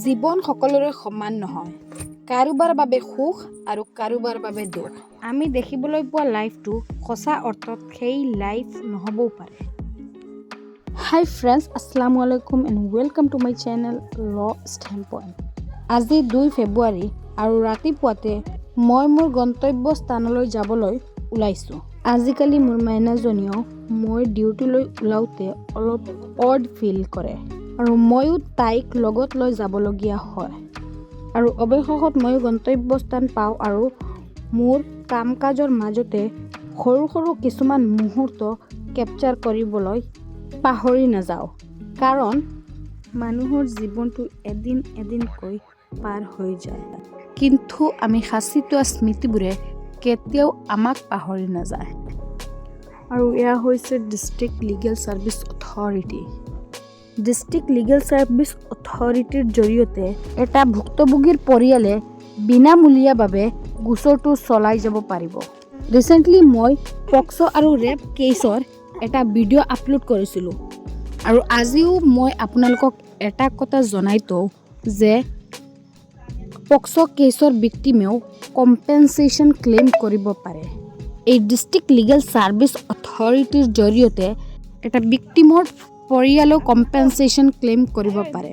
জীৱন সকলোৰে সমান নহয়। কাৰোবাৰ বাবে সুখ আৰু কাৰোবাৰ বাবে দুখ। আমি দেখিবলৈ পোৱা লাইফটো সঁচা অৰ্থত সেই লাইফ নহ'বও পাৰে। হাই ফ্ৰেণ্ডছ, আসসালামু আলাইকুম and welcome to my channel Law Stand Point। আজি 2 ফেব্ৰুৱাৰী আৰু ৰাতিপুৱাতে মই মোৰ গন্তব্য স্থানলৈ যাবলৈ ওলাইছোঁ। আজিকালি মোৰ মাইনাজনীয়েও মই ডিউটিলৈ ওলাওঁতে অলপ অড ফিল কৰে আৰু ময়ো তাইক লগত লৈ যাবলগীয়া হয়। আৰু অৱশেষত ময়ো গন্তব্যস্থান পাওঁ আৰু মোৰ কাম কাজৰ মাজতে সৰু সৰু কিছুমান মুহূৰ্ত কেপচাৰ কৰিবলৈ পাহৰি নাযাওঁ, কাৰণ মানুহৰ জীৱনটো এদিন এদিনকৈ পাৰ হৈ যায়, কিন্তু আমি সাঁচি থোৱা স্মৃতিবোৰে কেতিয়াও আমাক পাহৰি নাযায়। আৰু এয়া হৈছে district legal service authority. District legal service অথৰিটিৰ জৰিয়তে এটা ভুক্তভোগীৰ পৰিয়ালে বিনামূলীয়াভাৱে গোচৰটো চলাই যাব পাৰিব। ৰিচেণ্টলি মই পক্স' আৰু ৰেপ কেছৰ এটা ভিডিঅ' আপলোড কৰিছিলোঁ আৰু আজিও মই আপোনালোকক এটা কথা জনাই থওঁ যে পক্স' কেছৰ ভিক্টিমেও কম্পেনচেশ্যন ক্লেইম কৰিব পাৰে। এই ডিষ্ট্ৰিক্ট লিগেল ছাৰ্ভিচ অথৰিটিৰ জৰিয়তে এটা ভিক্টিমৰ পৰিয়ালেও কম্পেনচেশ্যন ক্লেইম কৰিব পাৰে।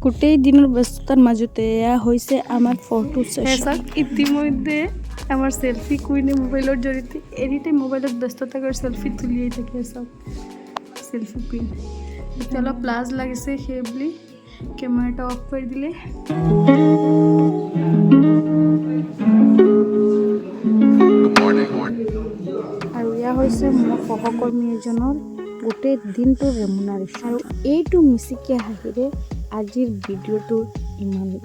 গোটেই দিনৰ ব্যস্ততাৰ মাজতে এয়া হৈছে আমাৰ ফটো ছেশ্যন। চাওক, ইতিমধ্যে আমাৰ চেলফি কুইনে মোবাইলৰ জৰিয়তে এনি টাইম মোবাইলত ব্যস্ত থাকাৰ চেলফি তুলিয়েই থাকে। চাওক, চেলফি কুইন। এতিয়া অলপ লাজ লাগিছে, সেই বুলি কেমেৰাটো অফ কৰি দিলে। Good morning. আৰু এয়া হৈছে মোৰ সহকৰ্মী এজনৰ গোটেই দিনটোৰ ৰেমুনাৰেশ্যন। আৰু এইটো মিচিকীয়া হাঁহিৰে আজিৰ ভিডিঅ'টো ইমানেই।